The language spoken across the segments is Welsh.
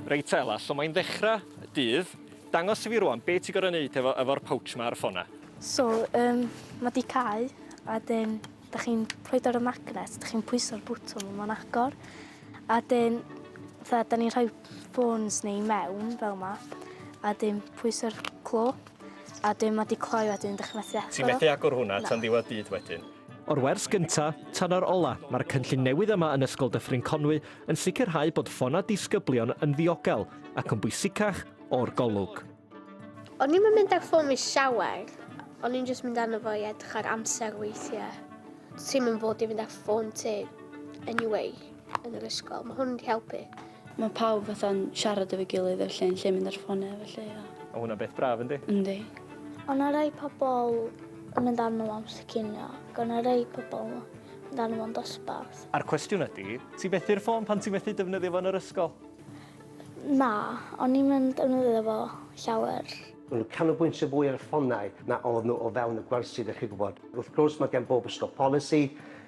Reit te Ela, so mae'n ddechrau dydd. Dangos i fi rwan, be ti'n gorfod neud efo, efo'r pouch ma a'r ffona? So, um, mae di cau, a dyn, da chi'n rhoi ar y magnet, da chi'n pwyso'r bwtwm, a mae'n agor. A dyn, fatha, da ni'n rhoi ffôns ni mewn, fel ma, a dyn pwyso'r clo, a dyn mae di cloi wedyn, da chi'n methu agor. Ti'n methu agor hwnna tan ddiwedd dydd wedyn? O'r wers gynta' tan yr ola', mae'r cynllun newydd yma yn Ysgol Dyffryn Conwy yn sicrhau bod ffonau disgyblion yn ddiogel, ac yn bwysicach, o'r golwg. O'n i'm yn mynd ar ffôn fi llawer, o'n i'n jyst mynd arno fo i edrych ar amser weithiau. Ti'm yn fod i fynd ar ffôn ti anyway yn yr ysgol, mae hwn wedi helpu. Mae pawb fatha'n siarad efo'i gilydd felly yn lle mynd ar ffonau felly. A... Ma' hwnna'n beth braf yndi? Yndi. O' 'na rai pobl yn mynd arno fo amser cinio ac o' 'na rei pobl yn mynd arno fo'n dosbarth. A'r cwestiwn ydi, ti'n methu'r ffôn pan ti'n methu defnyddio fo yn yr ysgol? Na, o'n i'm yn defnyddio fo llawer. O'n nhw'n canolbwyntio fwy ar y ffonau na oedd nhw o fewn y gwersi, ddech chi'n gwybod. Wrth gwrs, mae gen bob ysgol polisi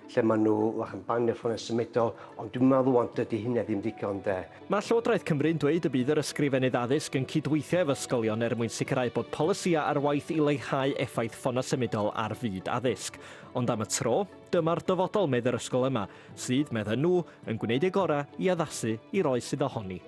lle maen nhw wrach yn banio'r ffonau symudol, ond dwi'n meddwl wan dydy hynna ddim digon de. Mae Llywodraeth Cymru'n dweud y bydd yr Ysgrifennydd Addysg yn cydweithio efo ysgolion er mwyn sicrhau bod polisïau ar waith i leihau effaith ffonau symudol ar fyd addysg. Ond am y tro, dyma'r dyfodol, medd yr ysgol yma, sydd, medden nhw, yn gwneud eu gorau i addasu i'r oes sydd ohoni.